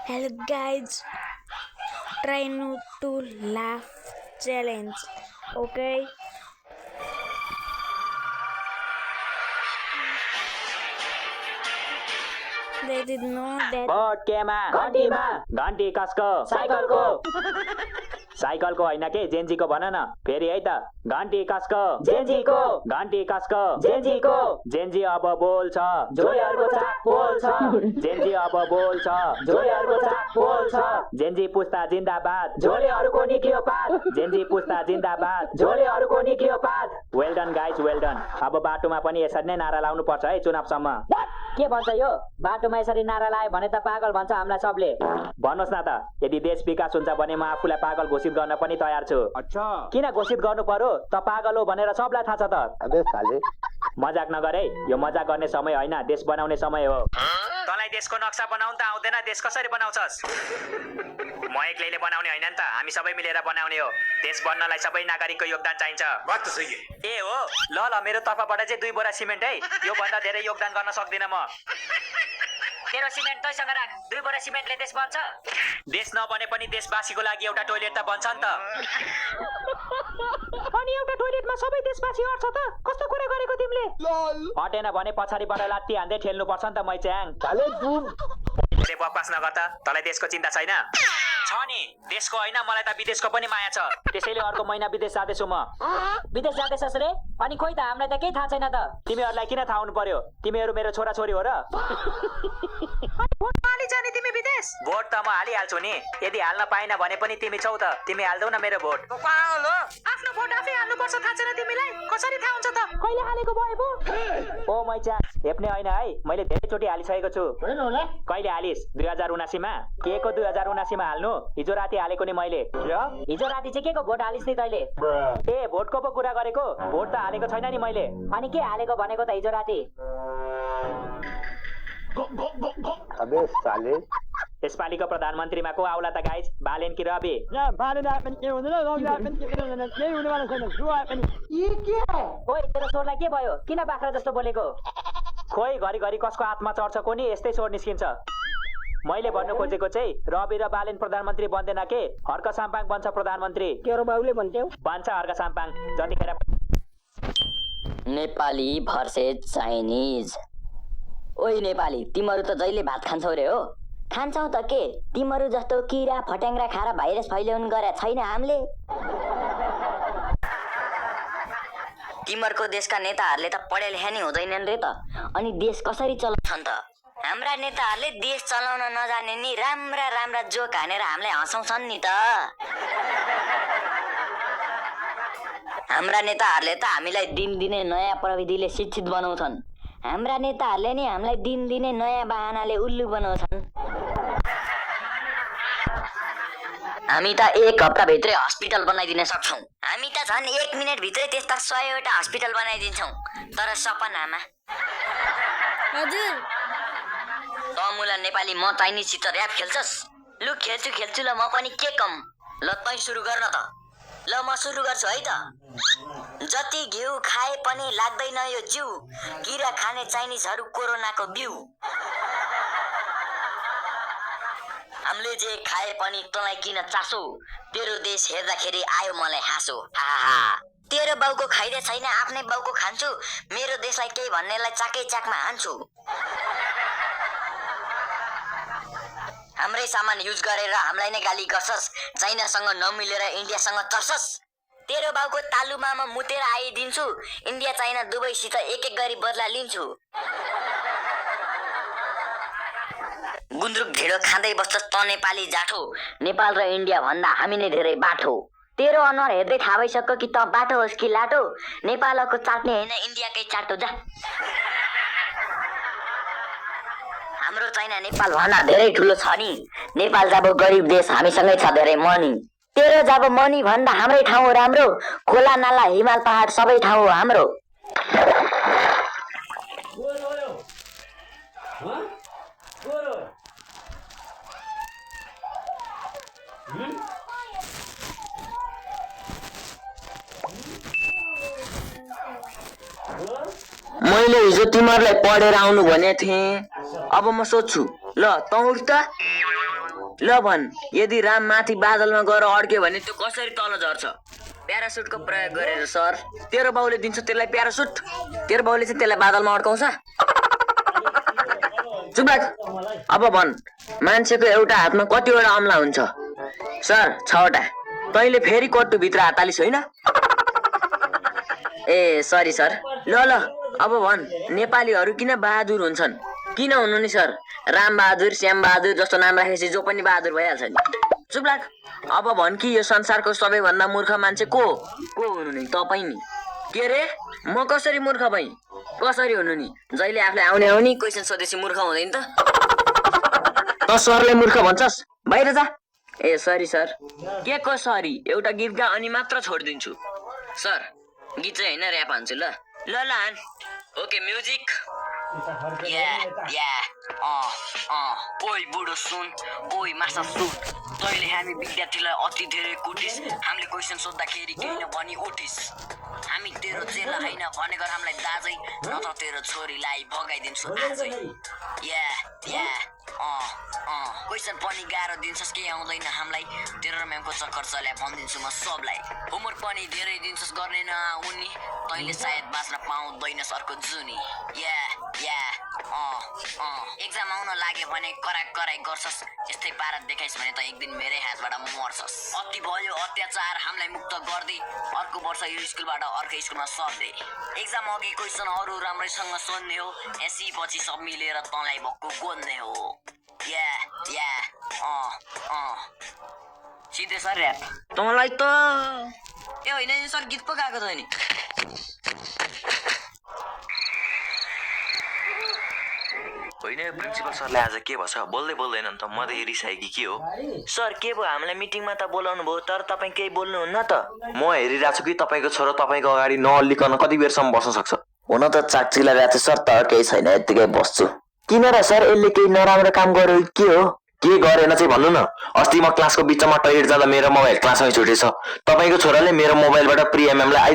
Hello guys, try not to laugh challenge. Okay? They did know that बोट केमा घन्टीमा घन्टी कसको साइकलको साइकलको होइन के जेन्जीको भन न फेरि है त घन्टी कसको जेन्जीको घन्टी कसको जेन्जीको जेन्जी अब बोल्छ जोइहरूको चाक पोल्छ जेन्जी अब बोल्छ जोइहरूको चाक पोल्छ जेन्जी पुस्ता जिन्दाबाद झोलेहरूको निक्लियो पात जेन्जी पुस्ता जिन्दाबाद झोलेहरूको निक्लियो पात well done guys well done अब बाटोमा पनि यसरी नै नारा लाउनु पर्छ है चुनावसम्म के भन्छ यो बाटोमा यसरी नारा लायो भने त पागल भन्छ हामीलाई सबले। भन्नुहोस् न त यदि देश विकास हुन्छ भने म आफूलाई पागल घोषित गर्न पनि तयार छु। अच्छा किन घोषित गर्नु पर्यो त पागल हो भनेर सबलाई थाहा छ त। अबे साले मजाक नगरे यो मजाक गर्ने समय होइन देश बनाउने समय हो। तँलाई देशको नक्सा बनाउन त आउँदैन देश कसरी बनाउँछस् म एक्लैले बनाउने होइन नि त हामी सबै मिलेर बनाउने हो। देश बन्नलाई सबै नागरिकको योगदान चाहिन्छ। बात त सही है। ए हो ल ल मेरो तर्फबाट चाहिँ 2 बोरा सिमेन्ट है यो भन्दा धेरै योगदान गर्न सक्दिन म। तेरो सिमेन्ट तैसँग राख 2 बोरा सिमेन्टले देश बन्छ। देश नबने पनि देशवासीको लागि एउटा टोयलेट त बन्छ नि त। अनि एउटा टोयलेटमा सबै देशवासी अट्छ त कस्तो कुरा गरेको तिमीले हटेन भने पछाडिबाट लात्ती हान्दै ठेल्नु पर्छ नि त मैच्याङ साले दुम बकवास नगर त तँलाई देशको चिन्ता छैन छ नि देशको होइन मलाई त विदेशको पनि माया छ त्यसैले अर्को महिना विदेश जाँदैछु म। विदेश जाँदैछस् रे अनि खोइ त हामीलाई त केही थाहा छैन त। तिमीहरूलाई किन थाहा हुनु पर्यो तिमीहरू मेरो छोराछोरी हो र। जाने तिमी विदेश भोट त म हालिहाल्छु नि यदि हाल्न पाइन भने पनि तिमी छौ त तिमी हाल्दौ न मेरो भोट। आफ्नो भोट आफै हाल्नुपर्छ थाहा छैन तिमीलाई कसरी थाहा हुन्छ त कहिले हालेको भए पो ओ मैचा हेप्ने होइन है मैले धेरैचोटि हालिसकेको छु। कहिले हालिस 2079 मा के को 2079 मा हाल्नु हिजो राति हालेको नि मैले। हिजो राति चाहिँ के को भोट हालिस् नि तैले ए भोटको पो कुरा गरेको भोट त हालेको छैन नि मैले। अनि के हालेको भनेको त हिजो राति अबे साले यसपालिको प्रधानमन्त्रीमा को आउला त गाइज बालेन कि रवि ओइ तेरो स्वरलाई के भयो किन बाख्रा जस्तो बोलेको खोइ घरिघरि कसको हातमा चढ्छ को नि यस्तै स्वर निस्किन्छ। मैले भन्नु खोजेको चाहिँ रवि र बालेन प्रधानमन्त्री बन्दैन के हर्क साम्पाङ बन्छ प्रधानमन्त्री। तेरो बाउले भन्थ्यौ बन्छ हर्क साम्पाङ जतिखेर नेपाली भर्सेस चाइनिज। ओइ नेपाली तिमीहरू त जहिले भात खान्छौ रे हो खान्छौ त के तिमीहरू जस्तो किरा फट्याङ्ग्रा खाएर भाइरस फैल्याउनु गरे छैन हामीले। तिमीहरूको देशका नेताहरूले त पढे लेखा नि हुँदैनन् रे त अनि देश कसरी चलाउँछन् त। हाम्रा नेताहरूले देश चलाउन नजाने नि राम्रा राम्रा जोक हानेर हामीलाई हँसाउँछन् नि त। हाम्रा नेताहरूले त हामीलाई दिनदिनै नयाँ प्रविधिले शिक्षित बनाउँछन्। हाम्रा नेताहरूले नि हामीलाई दिनदिनै नयाँ बहानाले उल्लु बनाउँछन्। हामी त 1 हप्ताभित्रै हस्पिटल बनाइदिन सक्छौँ। हामी त झन् 1 मिनेट भित्रै त्यस्ता 100वटा हस्पिटल बनाइदिन्छौँ तर सपनामा। हजुर तमुला नेपाली म चाइनिजसित ऱ्याप खेल्छस् लु खेल्छु ल म पनि के कम ल तै सुरु गर्न त ल म सुरु गर्छु है त। जति घिउ खाए पनि लाग्दैन यो जिउ किरा खाने चाइनिजहरू कोरोनाको बिउ। हामीले जे खाए पनि तँलाई किन चासो तेरो देश हेर्दाखेरि आयो मलाई हाँसो हाहा। तेरो बाउको खाइदे छैन आफ्नै बाउको खान्छु मेरो देशलाई केही भन्नेलाई चाकै चाकमा हान्छु। हाम्रै सामान युज गरेर हामीलाई नै गाली गर्छस् चाइनासँग नमिलेर इन्डियासँग चर्छस्। तेरो बाउको तालुमा म मुतेर आइदिन्छु इन्डिया चाइना दुवैसित एक गरी बदला लिन्छु। गुन्द्रुक ढिँडो खाँदै बस्छस् त नेपाली जाठो नेपाल र इन्डिया भन्दा हामी नै धेरै बाठो। तेरो अनुहार हेर्दै थाहा भइसक्यो कि त बाटो होस् कि लाटो नेपालको चाट्ने होइन इन्डियाकै चाटो जा। हाम्रो चाइना नेपाल भन्दा धेरै ठुलो छ नि नेपाल जब गरिब देश हामीसँगै छ धेरै मनी। तेरो जब मनी भन्दा हाम्रै ठाउँ राम्रो खोला नाला हिमाल पहाड सबै ठाउँ हाम्रो। मैले हिजो तिमीहरूलाई पढेर आउनु भनेको थिएँ अब म सोध्छु ल तँ उठ त ल भन्, यदि राम माथि बादलमा गएर अड्क्यो भने त्यो कसरी तल झर्छ? प्यारासुटको प्रयोग गरेर सर। तेरो बाउले दिन्छ त्यसलाई प्यारासुट? तेरो बाउले चाहिँ त्यसलाई बादलमा अड्काउँछ? चुप लाग। अब भन्, मान्छेको एउटा हातमा कतिवटा अम्ला हुन्छ? सर 6वटा। तैँले फेरि कट्टुभित्र हात हालिस् होइन? ए सरी सर। ल अब भन्, नेपालीहरू किन बहादुर हुन्छन्? किन हुनु नि सर? राम बहादुर, श्याम बहादुर जस्तो नाम राखेपछि जो पनि बहादुर भइहाल्छ नि। चुप लाग। अब भन् कि यो संसारको सबैभन्दा मूर्ख मान्छे को हुनु नि? तपाईँ नि। के रे? म कसरी मूर्ख भएँ? कसरी हुनु नि? जहिले आफूले आउने क्वेसन सोधेपछि मूर्ख हुँदैन त? त सरले मूर्ख भन्छस्? बाहिर जा। ए सरी सर। के को सरी? एउटा गीत गा अनि मात्र छोडिदिन्छु। सर गीत चाहिँ होइन, ऱ्याप हान्छु ल। ल हान। Okay music. ओइ बुढो सुन, ओइ माछा सुन, तैँले हामी विद्यार्थीलाई अति धेरै कुटिस। हामीले क्वेसन सोद्धाखेरि केही नभनी उठिस। हामी तेरो चेला होइन भनेको हामीलाई दाजै, न त तेरो छोरीलाई भगाइदिन्छु आजै। क्वेसन पनि गाह्रो दिन्छस्, केही आउँदैन हामीलाई। तेरो म्यामको चक्कर चल्या भनिदिन्छु म सबलाई। होमवर्क पनि धेरै दिन्छस्, गर्ने नआउनी। तैँले सायद बाँच्न पाउँदैनस् अर्को जुनी। एक्जाम आउन लाग्यो भने कराई गर्छस्। यस्तै पारा देखाइस् भने त एक दिन मेरै हातबाट मर्छस्। अति भयो अत्याचार हामीलाई मुक्त गर्दै, अर्को वर्ष यो स्कुलबाट अर्कै स्कुलमा सर्दै। एक्जाम अघि क्वेसनहरू राम्रैसँग सोध्ने हो, एसी पछि सब मिलेर तँलाई भक्कु गोद्ने हो। सिधै सर ऱ्याप। तँलाई त ए होइन सर, गीत पो गाएको छ नि। होइन प्रिन्सिपल सरले आज के भन्छ? बोल्दैन त म त रिसाएँ कि के हो? सर के भयो? हामीलाई मिटिङमा त बोलाउनु भयो, तर तपाईँ केही बोल्नुहुन्न त। म हेरिरहेको छु कि तपाईँको छोरो तपाईँको अगाडि नअल्लिकन कति बेरसम्म बस्न सक्छ। हुन त चाक्चिला रहेछ सर, तर केही छैन, यत्तिकै बस्छु। किन र सर? यसले केही नराम्रो काम गर्यो के हो? के गरेन चाहिँ भन्नु न। अस्ति म क्लासको बिचमा टोइलेट जाँदा मेरो मोबाइल क्लासमै छुटेछ। तपाईँको छोराले मेरो मोबाइलबाट प्रिय म्यामलाई